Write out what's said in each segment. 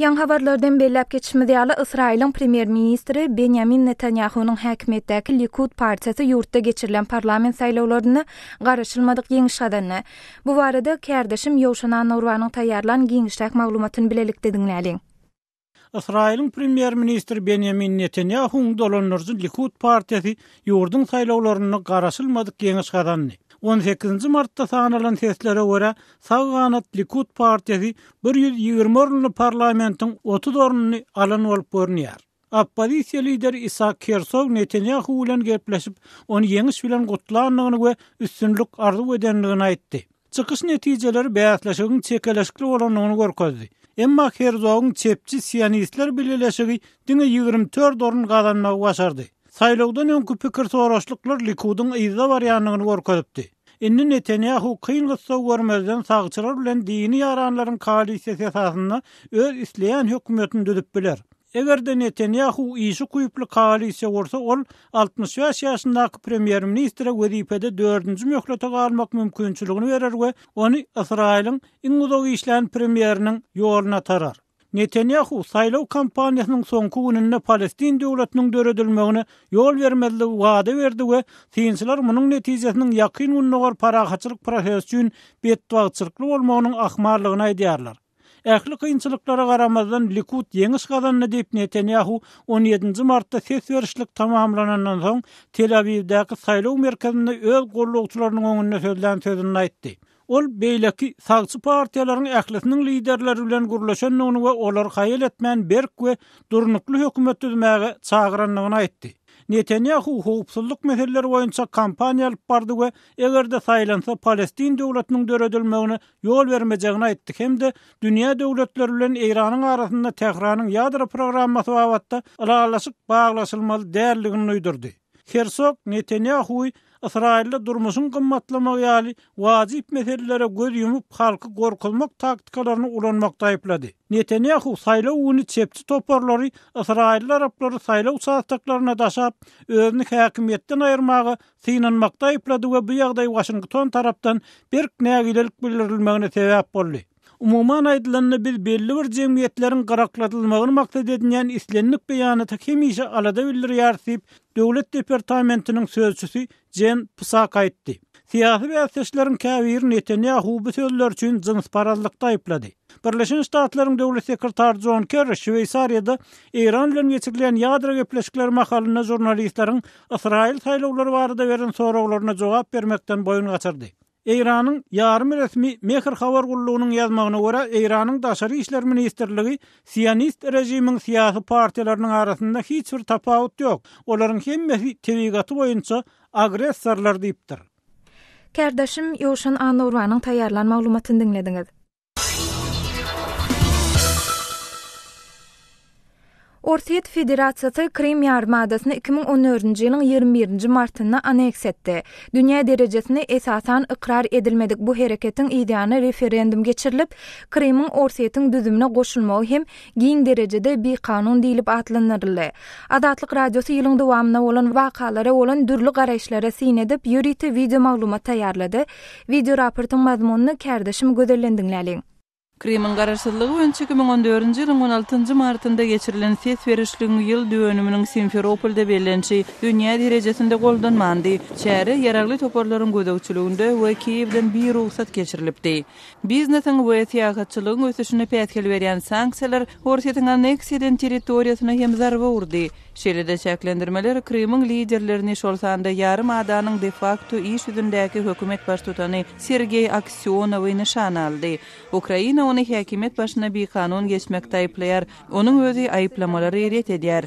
Ýaňy habarlardan belläp geçişimiz ýaly, Ysraýylyň premýer-ministri Benýamin Netanýahunyň häkimiýetdäki Likud partiýasy ýurtda geçirilen parlament saýlawlarynda garaşylmadyk ýeňiş gazandy. Bu barada kärdeşim Ýowşan Annagurbanyň taýýarlan giňişräk maglumatyny bilelikde diňläliň. Ysraýylyň premýer-ministri Benýamin Netanýahunyň dolandyryjy Likud partiýasy ýurduň saýlawlarynda garaşylmadyk ýeňiş gazandy. On sekizinji martda sanalan seslere görä, Sag ganat Likud partiýasy 120 orunly parlamentiň 30 ornuny alan bolup görünýär. Oppozisiýa lideri Isak Hersog Netanýahu bilen gepleşip, ony ýeňiş bilen gutlandygyny we üstünlik arzuw edendigini aýtdy. Çykyş netijeleri bäsleşigiň çekeleşikli bolandygyny görkezdi. Emma Herzogyň çepçi Sionistler bileleşigi diňe 24 orun gazanmagy başardy. Saýlawdan öňki pikir soraşlyklar Likudyň yzda barýandygyny görkezipdi. Indi Netanýahu kyn-gyssag görmezden sagçylar bilen dini ýaranlaryň koalisiýasy esasynda öz isleýän hökümetini düzüp biler. Eger-de Netanýahu işi ukyply koalisiýa gursa, ol 65 ýaşyndaky premýer-ministre wezipede dördünji möhlete galmak mümkinçiligini berer we ony Ysraýylyň iň uzak işlän premýeriniň ýoluna tarar. Netanýahu saýlaw kampaniýasynyň soňky gününde Palestin döwletiniň döredilmegine ýol bermezligi wada berdi we synçylar munuň netijesiniň Ýakyn Gündogar parahatçylyk prosesi üçin betbagtçylykly bolmagynyň ahmallygyny aýdýarlar. Ähli kynçylyklara garamazdan Likud ýeňiş gazandy diýip Netanýahu on ýedinji martda ses berişlik tamamlanandan soň Tel-Awiwdäki saýlaw merkezinde öz gollagçylarynyň öňünde sözlän sözünde aýtdy. Ol beýleki sagçy partiýalaryň ählisiniň liderleri bilen gürleşendigini we olary haýal etmän berk we durnukly hökümet düzmäge çagyrandygyny aýtdy. Netanýahu howpsuzlyk meseleleri boýunça kampaniýa alyp bardy we eger-de saýlansa Palestin döwletiniň döredilmegine ýol bermejegini aýtdy hem-de dünýä döwletleri bilen Eýranyň arasynda Tähranyň ýadro programmasy babatda ylalaşyk baglaşylmaly däldigini duýdurdy. Hersog Netanýahuwy Ysraýylda durmuşyň gymmatlamagy ýaly wajyp meselelere göz ýumup, halky gorkuzmak taktikalaryny ulanmakda aýyplady. Netanýahu saýlaw güni çepçi toparlary ysraýylly araplary saýlaw uçastoklaryna daşap, özüni häkimiýetden aýyrmaga synanmakda aýyplady we bu ýagdaý Waşington tarapdan berk nägilelik bildirilmegine sebäp boldy. Umuman aýdylanda, biz belli bir jemgyýetleriň gyrakladylmagyny maksat edinýän islendik beýanata hemişe alada bildirýäris diýip, Döwlet departamentiniň sözçüsi Jen Psak aýtdy. Syýasy bäsdeşleriň käbiri Netanýahuwy bu sözleri üçin jynsparazlykda aýyplady. Birleşen Ştatlaryň Döwlet sekretary Jon Kerri Şweýsariýada Eýran bilen geçirilýän ýadro gepleşikleri mahalynda žurnalistleriň Ysraýyl saýlawlary barada beren soraglaryna jogap bermekden boýun gaçyrdy. Eýranyň ýarym resmi Mehr habar gullugynyň ýazmagyna görä, Eýranyň Daşary işler ministrligi sionist režimiň syýasy partiýalarynyň arasynda hiç bir tapawut ýok, olaryň hemmesi tebigaty boýunça agressorlar diýipdir. Kärdeşim Ýowşan Annagurbanyň taýýarlan maglumatyny diňlediňiz. Orsýet Federasiýasy Krym ýarymadasyny 2014-nji ýylyň 21-nji martynda aneksiýa etdi. Dünýä derejesinde esasan ykrar edilmedik bu hereketiň yzýany referendum geçirilip, Krymyň Orsýetiň düzümine goşulmagy hem giň derejede bikanun diýlip atlandyryldy. Azatlyk Radiosy ýylyň dowamynda bolan wakalara bolan dürli garaýyşlara syn edip, ýörite wideomaglumat taýýarlady. Wideoraportyň mazmunyny kärdeşim Gözelden diňläliň. Krymyň garaşsyzlygy boýunça 2014-nji ýylyň on altynjy martynda geçirilen ses berişligiň ýyl dönüminiň Simferopolda bellenişi dünýä derejesinde goldanmandy. Çäre ýaragly toparlaryň gözegçiliginde we Kiýewden birugsat geçirilipdi. Biznesiň we syýahatçylygyň ösüşine päsgel berýän sanksiýalar Orsýetiň anneksiýa eden territoriýasyna hem zarba urdy. Şeýle-de çäklendirmeler Krymyň liderlerini, şol sanda ýarym adanyň de-fakto iş ýüzündäki hökümet baştutany Sergeý Aksýonowy nyşana aldy. Ukraina ony häkimiýet başyna bikanun geçmekde aýyplaýar, onuň özi aýyplamalary ret edýär.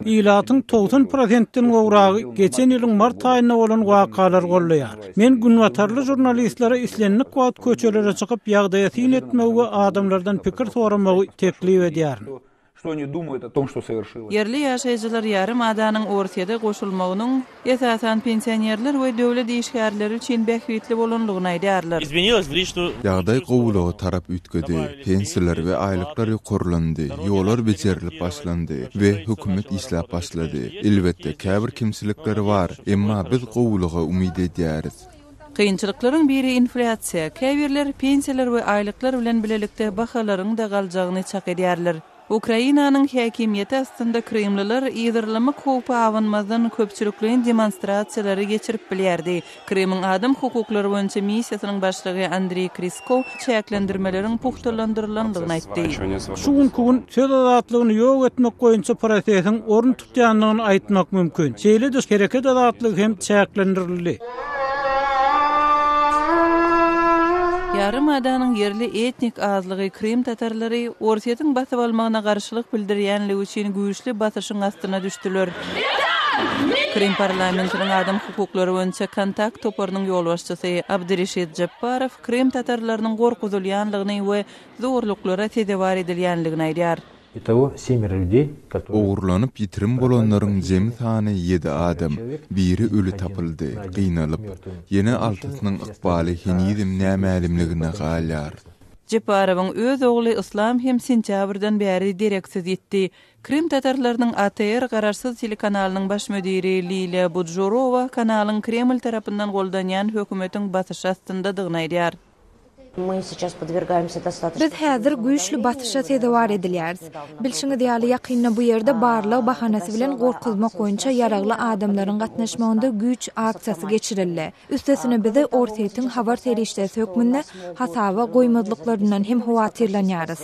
Ilatyň 90 prosentden gowragy geçen ýylyň mart aýynda bolan wakalary goldaýar. Men günbatarly žurnalistlere islendik wagt köçelere çykyp, ýagdaýa syn etmegi we adamlardan pikir soramagy teklip edýärin. Ýerli ýaşaýjylar ýarym adanyň Orsýete goşulmagynyň, esasan, pensionerler we döwlet işgärleri üçin bähbitli bolandygyny aýdýarlar. Ýagdaý gowulyga tarap üýtgedi, pensiýalar we aýlyklar ýokarlandy, ýollar bejerilip başlandy we hökümet işläp başlady. Elbetde, käbir kemçilikler bar, emma biz gowulyga umyt edýäris. Kynçylyklaryň biri inflýasiýa. Käbirler pensiýalar we aýlyklar bilen bilelikde bahalaryň-da galjagyny çak edýärler. Ukrainanyň häkimiýeti astynda krymlylar yzarlamak howpy abanmazdan köpçülikleýin demonstrasiýalary geçirip bilýärdi. Krymyň adam hukuklary boýunça missiýasynyň başlygy Andreý Kriskow çäklendirmeleriň pugtalandyrylandygyny aýtdy. Şu günki gün söz azatlygyny ýok etmek boýunça prosesiň orun tutýandygyny aýtmak mümkin. Şeýle-de hereket azatlygy hem çäklendirildi. Ýarym adanyň ýerli etnik azlygy krym tatarlary Orsýetiň basyp almagyna garşylyk bildirýänligi üçin güýçli basyşyň astyna düşdüler. Krym parlamentiniň adam hukuklary boýunça kontakt toparynyň ýolbaşçysy Abdyreşit Jepbarow krym tatarlarynyň gorkuzylýanlygyny we zorluklara sezewar edilýänligini aýdýar. Ogurlanyp ýitirim bolanlaryň jemi sany ýedi adam, biri öli tapyldy, gynalyp. Ýene altysynyň ykbaly henizem nämälimligine galýar. Jeparowyň öz ogly Yslam hem sentýabrdan bäri dereksiz ýitdi. Krym tatarlarynyň ATR garaşsyz telekanalynyň baş müdiri Liliýa Budžurowa kanalyň Kreml tarapyndan goldanýan hökümetiň basyşy astyndadygyny aýdýar. Biz häzir güýçli basyşa sezewar edilýäris. Bilşiňiz ýaly, ýakynda bu ýerde barlag bahanasy bilen gorkuzmak boýunça ýaragly adamlaryň gatnaşmagynda güýç aksiýasy geçirildi. Üstesine bizi Orsýetiň habar serişdesi hökmünde hasaba goýmazlyklaryndan hem howatyrlanýarys.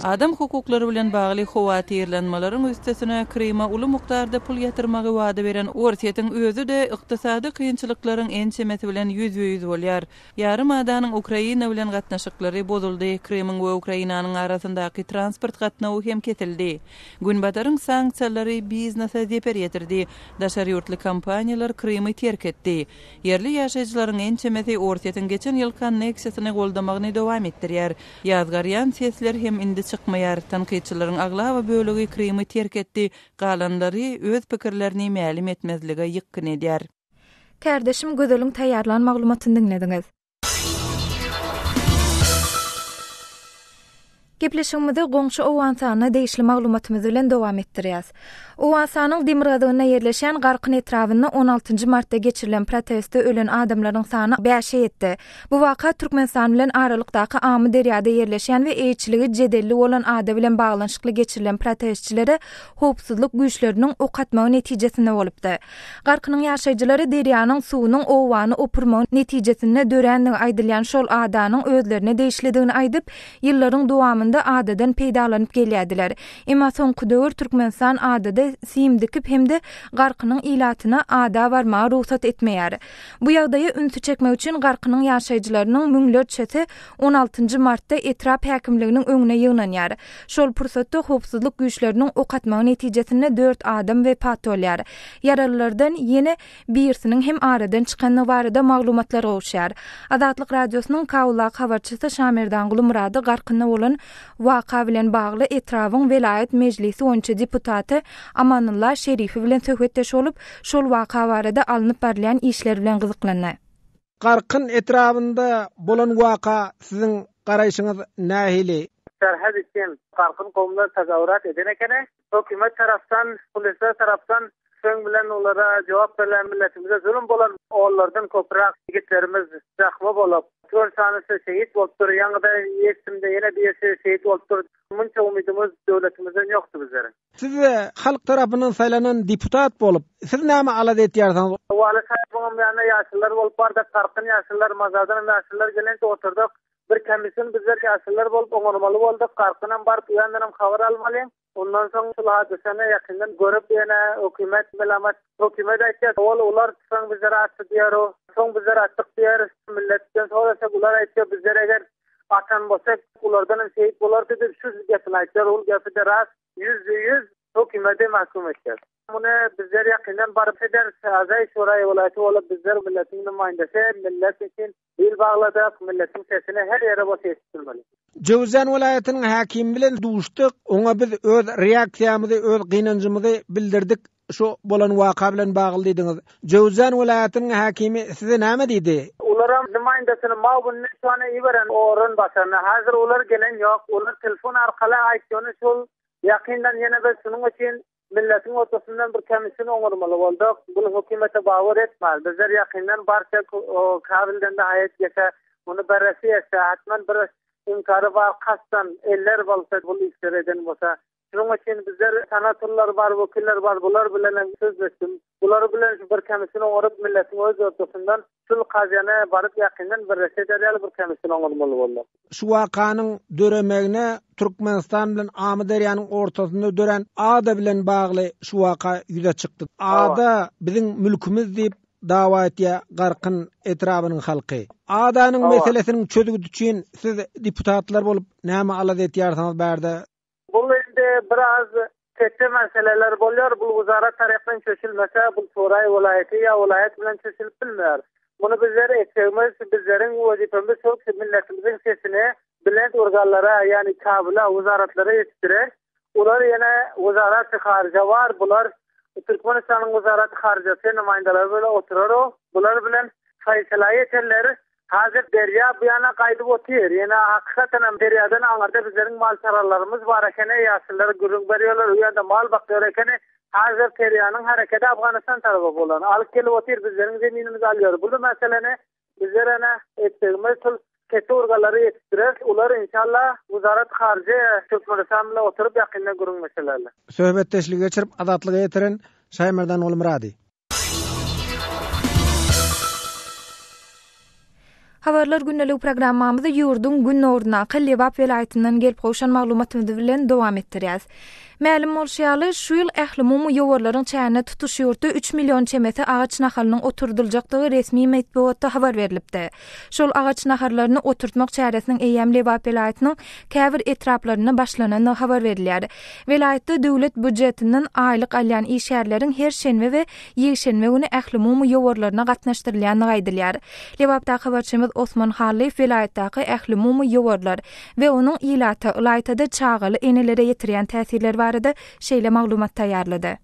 Adam hukuklary bilen bagly howatyrlanmalaryň üstesine Kryma uly mukdarda pul ýatyrmagy wada beren Orsýetiň özi-de ykdysady kynçylyklaryň ençemesi bilen ýüzbe-ýüz bolýar. Ýarym adanyň Ukraina bilen gatnaşyklary bozuldy, Krymyň we Ukrainanyň arasyndaky transport gatnawy hem kesildi. Günbataryň sanksiýalary biznese zeper ýetirdi, daşary ýurtly kompaniýalar Krymy terk etdi. Ýerli ýaşaýjylaryň ençemesi Orsýetiň geçen ýylky anneksiýasyny goldamagyny dowam etdirýär. Ýazgarýan sesler hem indi çykmaýar. Tankytçylaryň aglaba bölegi Krymy terk etdi, galanlary öz pikirlerini mälim etmezlige ýykgyn edýär. Kärdeşim Gözeliň taýýarlan maglumatyny diňlediňiz. Gepleşigimizi goňşy Owganystana degişli maglumatymyz bilen dowam etdirýäs. Owganystanyň demirgazygynda ýerleşýän Garkyn etrabynda on altynjy martda geçirilen protestde ölen adamlaryň sany bäşe ýetdi. Bu waka Türkmenistan bilen aralykdaky Amyderýada ýerleşýän we eýeçiligi jedelli bolan ada bilen baglanyşykly geçirilen protestçilere howpsuzlyk güýçleriniň ok atmagy netijesinde bolupdy. Garkynyň ýaşaýjylary derýanyň suwunyň obany opurmagy netijesinde dörändigi aýdylýan şol adanyň özlerine degişlidigini aýdyp, ýyllaryň dowamynda adadan peýdalanyp gelýärdiler. Emma soňky döwür Türkmenistan adada sim dikip hem-de Garkynyň ilatyna ada barmaga rugsat etmeýär. Bu ýagdaýa ünsi çekmek üçin Garkynyň ýaşaýjylarynyň müňlerçesi on altynjy martda etrap häkimliginiň öňüne ýygnanýar. Şol pursatda howpsuzlyk güýçleriniň ok atmagy netijesinde dört adam wepat bolýar. Ýaralylardan ýene birisiniň hem aradan çykandygy barada maglumatlar gowuşýar. Azatlyk Radiosynyň Kabuldaky habarçysy Şamerdanguly Myrady Garkynda bolan waka bilen bagly etrabyň welaýat mejlisi boýunça deputaty Amanulla Şerifi bilen söhbetdeş bolup, şol waka barada alnyp barylýan işler bilen gyzyklandy. Garkyn etrabynda bolan waka siziň garaýşyňyz nähili? Serhet üçin Garkyn kowumlar tezahürat eden ekeni. Hökümet tarapdan, polisler tarapdan tüfeň bilen olara jogap berlen milletimize zulum bolan ollardan köpräk ýigitlerimiz zahma bolup, dört sanysy şehit bolupdyr. Ýaňyda eşitdimde ýene birisi şehit bolupdyr. Munça umydymyz döwletimizden ýokdy bizleriň. Siz halk tarapyndan saýlanan deputat bolup, siz näme alada etýärsiňiz? Waly saýbyňam ýanyna ýaşulular bolup bardyk, Garkyn ýaşulular, Mazardanam ýaşulular gelençe oturdyk. Bir kemisini bizler ýaşulular bolup oňarmaly bolduk. Garkynam baryp u ýandanam habar almaly. Ondan soň şul hadysany ýakyndan görüp ýene hökümet melamat hökümet aýtýar, ol ular tüfeň bizlere atdy diýer, soň bizler atdyk diýer. Milletden sorasak ular aýtýar bizler eger atan bolsak ulardanam şehit bolardy diýip şu gepini aýtýar. Ol gepi-de rast. 100% hökümete mahkum etýär. Muny bizler ýakyndan baryp ederis. Azaý Şuraý welaýaty bolup bizler milletiň nümaýyndasy, millet üçin bil bagladyk, milletiň sesini her ýere bolsa eşitdirmeli. Jöwüzjan welaýatynyň häkimi bilen duşdyk. Oňa biz öz reaksiýamyzy, öz gynanjymyzy bildirdik. Şu bolan waka bilen bagly diýdiňiz. Jöwüzjan welaýatynyň häkimi size näme diýdi? Olaram nümaýyndasyny Mawuny şony iberen orun basaryna. Häzir olar gelen ýok. Olar telefon arkaly aýtýany şol. Ýakyndan ýene biz şunuň üçin. Milletiň ortasyndan bir kemisini oňarmaly bolduk. Bul hökümete bawer etmän. Bizler ýakyndan barsak, Kabilden-de haýat gelse, muny berresi etse, hatman bir inkary bar, kasdan eller bolsa, bul işleri eden bolsa. Şunuň üçin bizler senatorlar bar, wekiller bar, bular bilen hem sözleşdim. Bular bilen şu bir kemisini oňaryp, milletiň öz ortasyndan şul kazyýana baryp ýakyndan birleşe eder ýaly bir kemisini oňarmaly bolduk. Şu wakanyň döremegine Türkmenistan bilen Amyderýanyň ortasynda dörän ada bilen bagly şu waka ýüze çykdy. Ada biziň mülkümiz diýip dawa etýär Garkyn etrabynyň halky. Adanyň meselesiniň çözgüdi üçin siz deputatlar bolup näme alada etýärsiňiz bärde? Bul indi biraz ketde meseleler bolýar, bul wezarat tarapdan çözülmese, bul soraý welaýaty ýa welaýat bilen çözülip bilmeýär. Muny bizler etjegimiz, bizleriň wezipemiz şol ki, milletimiziň sesini belent organlara, ýagny Kabula, wezaratlara ýetişdirer. Olar ýene wezaraty haryja bar, bular Türkmenistanyň wezaraty haryjasy nemaýyndalary bilen oturar, bular bilen faýsala ýeterler. Häzir derýa bu ýana gaýdyp otyr. Ýene hakykatanam derýadan aňyrda bizleriň mal-çarwalarymyz bar ekeni, ýaşulular gürrüň berýärler, u ýanda mal bakýar ekeni. Häzir derýanyň herekedi Afganystan tarapa bolan. Alyp gelip otyr, bizleriň zeminimizi alýar. Bu meseleni bizler ene etjegimiz şul kese urgalary ýetişdireris. Olar inşallah Wezarat Harjy Türkmenistan bilen oturyp ýakynda gürrüňleşerler. Söhbetdeşligi geçirip Azatlyga ýetiren Şaýmerdan Gulmyrady. Habarlar gündeligi programmamyzy ýurduň günoryndaky Lebap welaýatyndan gelip gowşan maglumatymyz bilen dowam etdirýäris. Mälim bolşy ýaly, şu ýyl ählumumy ýowarlaryň çäginde tutuş ýurtda üç million çemesi agaç nahalynyň oturdyljakdygy resmi metbugatda habar berlipdi. Şol agaç naharlaryny oturtmak çäresiniň eýýäm Lebap welaýatynyň käbir etraplarynda başlanandygy habar berilýär. Welaýatda döwlet býujetinden aýlyk alýan işgärleriň her şenbe we ýekşenbe güni ählumumy ýowarlaryna gatnaşdyrylýandygy aýdylýar. Lebapdaky habarçymyz Osman Hallyýew welaýatdaky ählumumy ýowarlar we onuň ilata, ylaýta-da çagaly enelere ýetirýän täsirleri barada şeýle maglumat taýýarlady.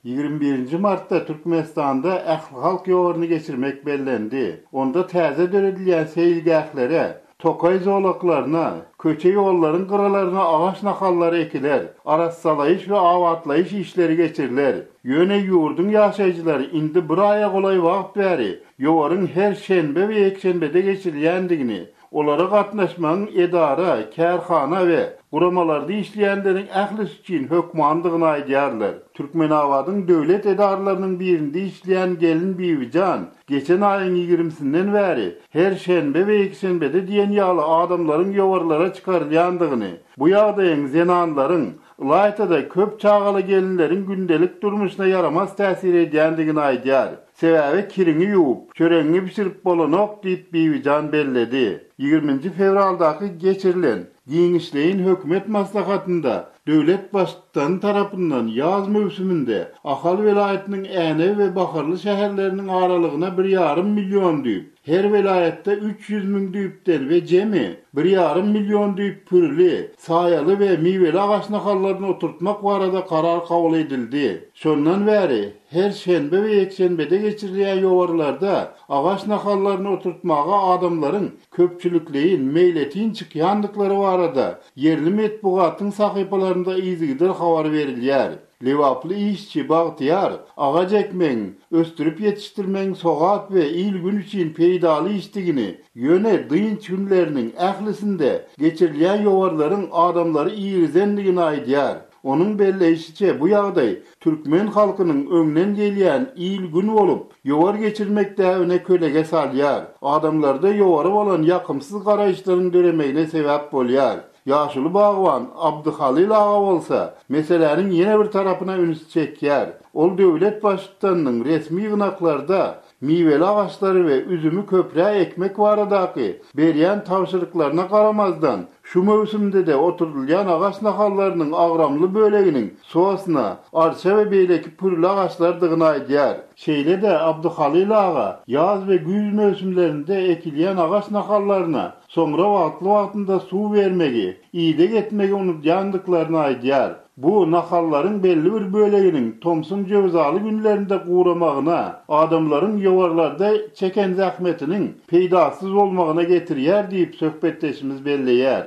21 nji martda Türkmenistanda ählihalk ýowaryny geçirmek bellendi. Onda täze döredilýän seýilgählere, tokaý zolaklaryna, köçe-ýollaryň gyralaryna agaç nahallary ekiler, arassalaýyş we abatlaýyş işleri geçiriler. Ýöne ýurduň ýaşaýjylary indi bir aýa golaý wagt bäri ýowaryň her şenbe we ýekşenbede geçirilýändigini, Olara gatnaşmagyň edara, kärhana we guramalarda işleýänleriň ählisi üçin hökmandygyny aýdýarlar. Türkmenabadyň döwlet edaralarynyň birinde işleýän gelin Bibijan geçen aýyň ýigrimisinden bäri her şenbe we ýekşenbede diýen ýaly adamlaryň ýowarlara çykarylýandygyny, bu ýagdaýyň zenanlaryň, ylaýta-da köp çagaly gelinleriň gündelik durmuşyna ýaramaz täsir edýändigini aýdýar. Sebäbi kiriňi ýuwup, çöregiňi bişirip bolanok diýip, Bibijan belledi. Ýigriminji fewraldaky geçirilen giňişleýin hökümet maslahatynda döwlet Baştutany tarapyndan ýaz möwsüminde Ahal welaýatynyň Änew we Baharly şäherleriniň aralygyna bir ýarym million düýp, Her welaýatda 300 müň düýpden we jemi bir ýarym million düýp pürli, saýaly we miweli agaç nahallaryny oturtmak barada karar kabul edildi. Şondan bäri her şenbe we ýekşenbede geçirilýän ýowarlarda agaç nahallaryny oturtmaga adamlaryň köpçülikleýin, meýletin çykýandyklary barada ýerli metbugatyň sahypalarynda yzygider habar berilýär. Lebaply işçi Bagtyýar agaç ekmegiň, ösdürip ýetişdirmegiň sogap we il-gün üçin peýdaly işdigini, ýöne dynç günleriniň ählisinde geçirilýän ýowarlaryň adamlary irizendigini aýdýar. Onuň belleýşiçe, bu ýagdaý türkmen halkynyň öňden gelýän il-gün bolup, ýowar geçirmek däbine kölege salýar, adamlarda ýowara bolan ýakymsyz garaýyşlaryň döremegine sebäp bolýar. Ýaşuly bagban Abdyhalyl aga bolsa, meseläniň ýene bir tarapyna ünsi çekýär. Ol döwlet Baştutanynyň resmi ýygnaklarda miweli agaçlary we üzümi köprä ekmek baradaky berýän tabşyryklaryna garamazdan, şu möwsümde-de oturdylýan agaç nahallarynyň agramly böleginiň sosna, arça we beýleki pürli agaçlardygyny aýdýar. Şeýle-de Abdyhalyl aga ýaz we güýz möwsümlerinde ekilýän agaç nahallaryna Soňra wagtly-wagtynda suw bermegi, ideg etmegi unudýandyklaryny aýdýar. Bu, nahallaryň belli bir böleginiň tomsuň jöwzaly günlerinde guramagyna, adamlaryň ýowarlarda çeken zähmetiniň peýdasyz bolmagyna getirýär diýip, söhbetdeşimiz belleýär.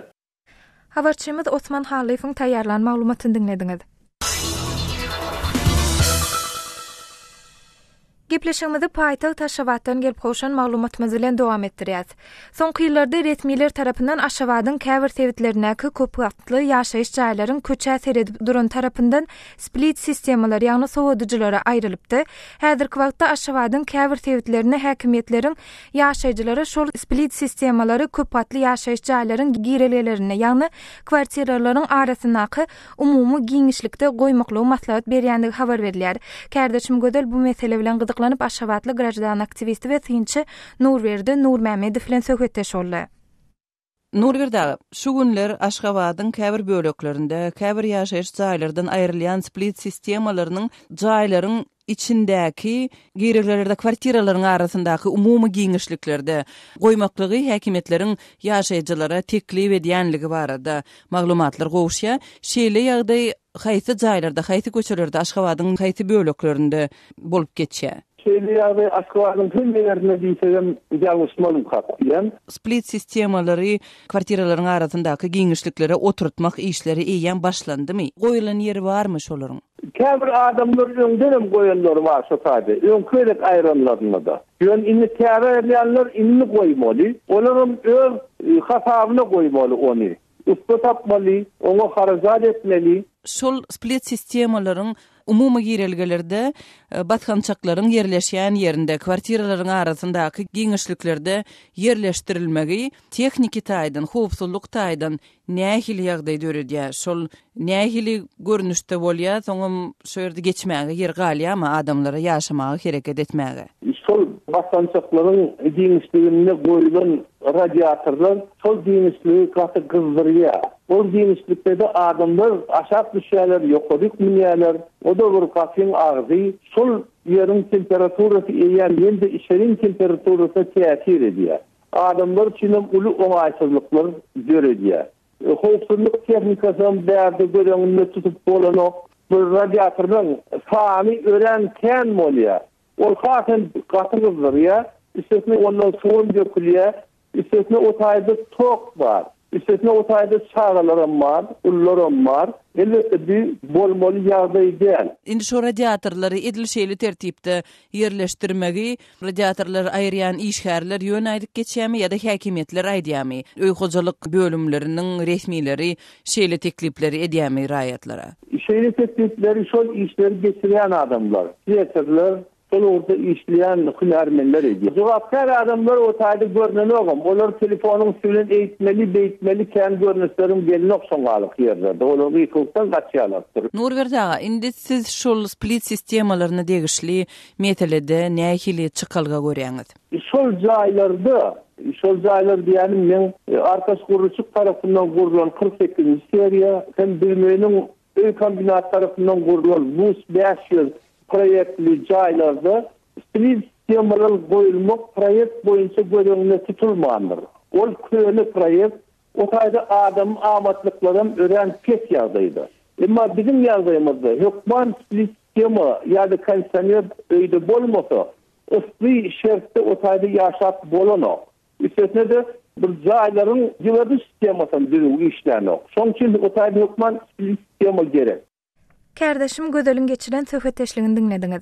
Habarçymyz Osman Hallyýewiň taýýarlan maglumatyny diňlediňiz. Gepleşigimizi paýtagt Aşgabatdan gelip gowşan maglumatymyz bilen dowam etdirýäs. Soňky ýyllarda resmiler tarapyndan Aşgabadyň käbir sebitlerindäki köpgatly ýaşaýyş jaýlaryň köçä seredip duran tarapyndan split sistemalary, ýagny sowadyjylary aýrylypdy. Häzirki wagtda Aşgabadyň käbir sebitlerinde häkimiýetleriň ýaşaýjylara şol split sistemalary köpgatly ýaşaýyş jaýlaryň girelgelerinde, ýagny kwartiralaryň arasyndaky umumy giňişlikde goýmaklygy maslahat berýändigi habar berilýär. Kärdeşim Gözel bu mesele bilen gyzyklanyp aşgabatly graždan aktiwisti we synçy Nurberdi Nurmämmedow bilen söhbetdeş boldy. Nurberdi aga, şu günler Aşgabadyň käbir böleklerinde, käbir ýaşaýyş jaýlardan aýrylýan split sistemalarynyň jaýlaryň içindäki girelgelerde, kwartiralaryň arasyndaky umumy giňişliklerde goýmaklygy häkimiýetleriň ýaşaýjylara teklip edýänligi barada maglumatlar gowuşýar. Şeýle ýagdaý haýsy jaýlarda, haýsy köçelerde, Aşgabadyň haýsy böleklerinde bolup geçýär? Şeýle ýagdaý Aşgabadyň hemme ýerinde diýsegem ýalňyşmazmkak diýýän. Split sistemalary kwartiralaryň arasyndaky giňişliklere oturtmak işleri eýýäm başlandymy? Goýulan ýeri barmy şolaryň? Käbir adamlar öňdenem goýanlary bar şo taýda, öňki gezek aýranlarynda-da. Ýöne indi täze aýyrýanlar indi goýmaly. Olaram öz hasabyna goýmaly ony. Ussa tapmaly, oňa harajat etmeli. Şol split sistemalaryň umumy girelgelerde, basgançaklaryň ýerleşýän ýerinde, kwartiralaryň arasyndaky giňişliklerde ýerleşdirilmegi tehniki taýdan, howpsuzlyk taýdan nähili ýagdaý döredýär? Şol nähili görnüşde bolýar? Soňam şo ýerde geçmäge ýer galýarmy adamlara ýaşamaga, hereket etmäge? Şol basgançaklaryň giňişliginde goýlan radiatorlar şol giňişligi gaty gyzdyrýar. Ol giňişlikde-de adamlar aşak düşýärler, ýokaryk münýärler. O-da bir gapyň agzy. Şol ýeriň temperaturasy eýýäm ýene-de içeriň temperaturasyna täsir edýär. Adamlar üçinem uly oňaýsyzlyklar döredýär. Howpsuzlyk tehnikasam bärde göz öňünde tutup bolanok. Bu radiatorlaryň sany örän kän bolýar. Ol has hem gaty gyzdyrýar. Üstesine ondan suwam dökülýär. Üstesine o taýda tok bar. Üstesine o taýda çagalaram bar, ulularam bar. Elbetde bu bolmaly ýagdaý däl. Indi şo radiatorlary edil şeýle tertipde ýerleşdirmegi radiatorlary aýyrýan işgärler ýöne aýdyp geçýärmi ýa-da häkimiýetler aýdýarmy? Öý hojalyk bölümleriniň resmileri şeýle teklipleri edýärmi raýatlara? Şeýle teklipleri şol işleri geçirýän adamlar, sleserler, şol ugurda işleýän hünärmenler edýär. Jogapkär adamlar o taýda görnenogam. Olar telefonyň üsti bilen eýtmeli, beýtmeli kän görnüşleriň gelinok şoňalyk ýerlerde. Olar gykylyk gaçýarlardyr. Nurberdi aga, indi siz şol split sistemalaryna degişli meselede nähili çykalga görýäňiz? Şol jaýlarda, şol jaýlar diýýänim meň Arkaç gurluşyk tarapyndan gurlan 48-nji seriýa hem Büzmeýiniň öý kombinaty tarapyndan gurlan Bus 500 proýektli jaýlarda split sistemalar goýulmak proýekt boýunça göz öňünde tutulmandyr. Ol köne proýekt, O taýda adamyň amatlyklaram örän pes ýagdaýda. Emma biziň ýagdaýymyzda hökman split sistema ýa-da kondisioner öýde bolmasa, yssy şertde o taýda ýaşap bolanok. Üstesine-de bir jaýlaryň ýyladyş sistemasam düzüw işlänok. Şoň üçin o taýda hökman split sistema gerek. Kärdeşim Gözeliň geçiren söhbetdeşligini diňlediňiz.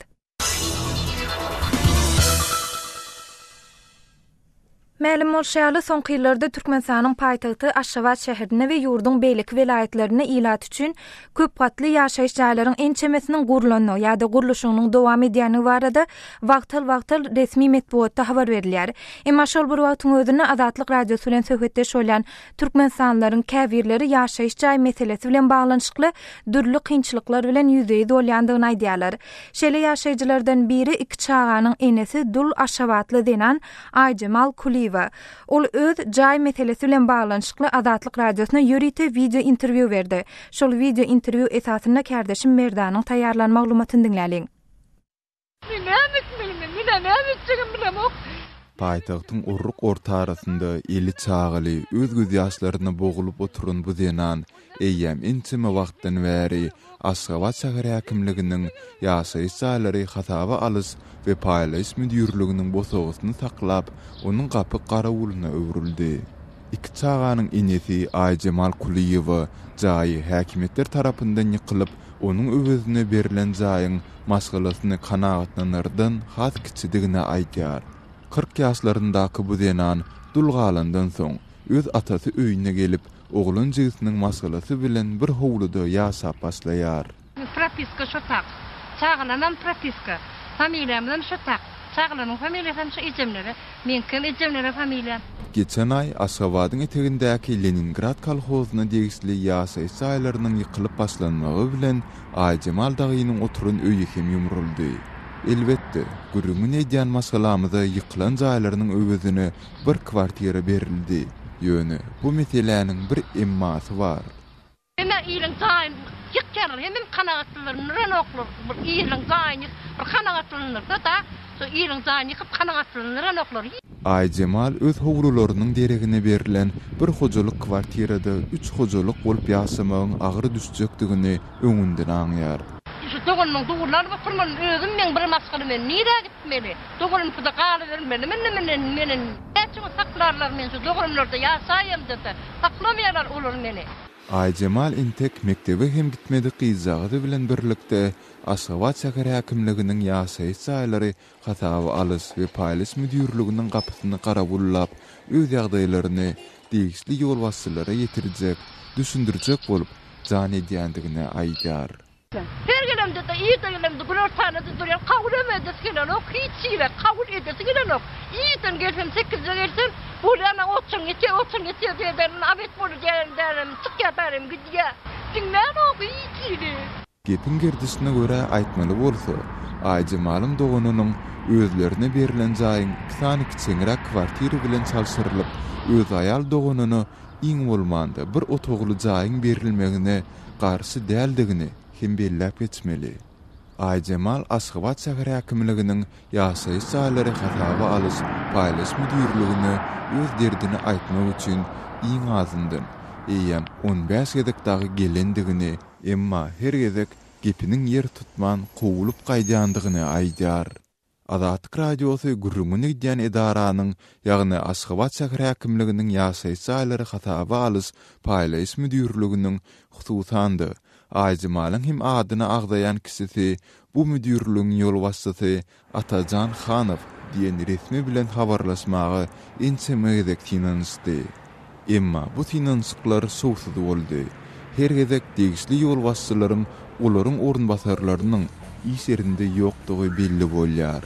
Mälim bolşy ýaly, soňky ýyllarda Türkmenistanyň paýtagty Aşgabat şäherinde we ýurduň beýleki welaýatlarynda ilat üçin köp gatly ýaşaýyş jaýlaryň ençemesiniň gurlandygy ýa-da gurluşygynyň dowam edýändigi barada wagtal-wagtal resmi metbugatda habar berilýär. Emma şol bir wagtyň özünde Azatlyk Radiosy bilen söhbetdeş bolýan Türkmenistanlylaryň käbirleri ýaşaýyş jaý meselesi bilen baglanyşykly dürli kynçylyklar bilen ýüzbe-ýüz bolýandygyny aýdýarlar. Şeýle ýaşaýjylardan biri iki çaganyň enesi dul aşgabatly zenan Aýjemal Kulyýewa. Ol öz jaý meselesi bilen baglanyşykly Azatlyk Radiosyna ýörite wideo interwýu berdi. Şol wideo interwýu esasynda kärdeşim Merdanyň taýýarlan maglumatyny diňläliň. Men näme etmeli men? Menä näme etjegimi bilemok. Paýtagtyň orruk ortarasynda eli çagaly, öz gözýaşlaryna bogulyp oturan bu zenan eýýäm ençeme wagtdan bäri Aşgabat şäher häkimliginiň Ýaşaýyş jaýlary hasaba alyş we paýlaýyş müdirliginiň bosagasyny saklap, onuň gapy garawulyna öwrüldi. Iki çaganyň enesi Aýjemal Kulyýewa jaýy häkimiýetler tarapyndan ýykylyp, onuň öwezine berlen jaýyň maşgalasyny kanagatlanardan has kiçidigini aýdýar. 40 ýaşlaryndaky bu zenan dul galandan soň, öz atasy öýüne gelip, oglan jigisiniň maşgalasy bilen bir howluda ýaşap başlaýar. Propiska şo tak. Çagalarymam propiska. Familiýamyzam şo tak. Çagalarymyň familiýasam şo ejemlere. Meňkem ejemlere familiýam. Geçen aý Aşgabadyň etegindäki Leningrad kolhozyna degişli ýaşaýyş jaýlarynyň ýykylyp başlanmagy bilen Aýjemal dagynyň oturan öýi hem ýumruldy. Elbetde, gürrüňini edýän maşgalamyza ýykylan jaýlarynyň öwezine bir kwartira berildi. Ýöne bu meseläniň bir emmasy bar. Hemme iliň jaýyny ýykýarlar, hemem kanagatlandyranoklar. Bir iliň jaýyny ýykyp, bir kanagatlandyrsa-da, şo iliň jaýyny ýykyp kanagatlandyranoklar. Aýjemal öz howlularynyň deregine berlen bir hojalyk kwartirada üç hojalyk bolup ýaşamagyň agyr düşjekdigini öňünden aňýar. Şu doganymyň dugruny alyp oturman, özüm meň bir maşgala men nirä gitmeli? Doganymkyda galybermelimi indi men meni näçe gün saklarlar men şu doganymlarda ýaşaýamda-da saklamaýarlar olar meni. Aýjemal entek mekdebe hem gitmedik gyzjagazy bilen birlikde Aşgabat şäher häkimliginiň ýaşaýyş jaýlary hasaba alyş we paýlaş müdirliginiň gapysyny garawullap, öz ýagdaýlaryny degişli ýolbaşçylara ýetirjek, düşündirjek bolup jan edýändigini aýdýar. Her gelemde-de, irde gelemde günortanada durýan, kabul hem edesi gelenok, hiç ýere kabul edesi gelenok. Irden gelsem, sekizde gelsem, bolýa maňa otçaň ýetýär, otçaň ýetýär diýýär, obed boldy diýýär, bärem çykýar, bärem gidýär. Diňlänok hiç ýeri. Gepiň gerdişine görä aýtmaly bolsa, Aýjemalyň doganynyň özlerine berlen jaýyň iki sany kiçeňräk kwartira bilen çalşyrylyp, öz aýal doganyna iň bolmanda bir otagly jaýyň berilmegine garşy däldigini hem belläp geçmeli. Aýjemal Aşgabat şäher häkimliginiň ýaşaýyş jaýlary hasaba alyş, paýlaş müdirligine öz derdini aýtmak üçin iň azyndan, eýýäm on bäş gezek dagy gelendigini, emma her gezek gepiniň ýer tutman kowulyp gaýdýandygyny aýdýar. Azatlyk Radiosy gürrüňini gidýän edaranyň, ýagny Aşgabat şäher häkimliginiň ýaşaýyş jaýlary hasaba alyş, paýlaýyş müdirliginiň, hususan-da, Aýjemalyň hem adyny agzaýan kişisi bu müdirligiň ýolbaşçysy Atajan Hanow diýen resmi bilen habarlaşmaga ençeme gezek synanyşdy. Emma bu synanyşyklar şowsuz boldy. Her gezek degişli ýolbaşçylaryň olaryň orunbasarlarynyň iş ýerinde ýokdugy belli bolýar.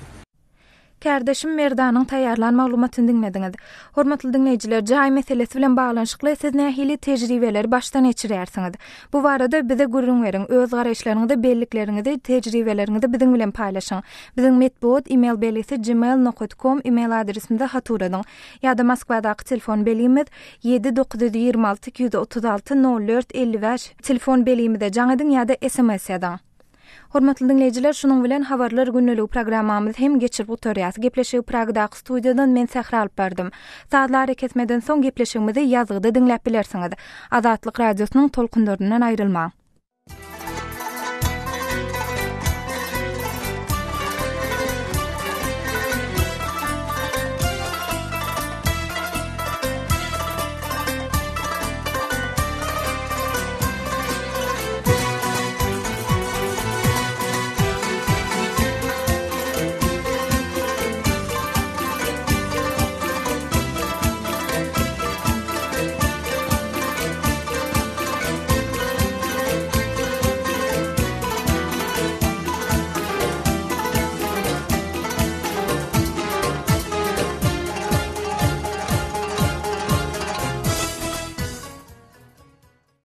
Kärdeşim Merdanyň taýýarlan maglumatyny diňlediňiz. Hormatly diňleýjiler, jaý meselesi bilen baglanyşykly siz nähili tejribeleri başdan geçirýärsiňiz? Bu barada bize gürrüň beriň, öz garaýyşlaryňyzy, bellikleriňizi, tejribeleriňizi biziň bilen paýlaşyň. Biziň metbugat e-mail belgisi gmail nokat kom e-mail adresimize hat ugradyň. Ýa-da Moskwadaky telefon belgimiz ýedi 926 236 04 55 telefon belgimize jaň ediň ýa-da sms ýazyň. Hormatly diňleýjiler, şunuň bilen Habarlar gündeligi programmamyzy hem geçirip gutarýas. Gepleşigi Pragdaky studiýadan men Sähra alyp bardym. Sazly arakesmeden soň gepleşigimizi ýazgyda diňläp bilersiňiz. Azatlyk Radiosynyň tolkunlaryndan aýrylmaň.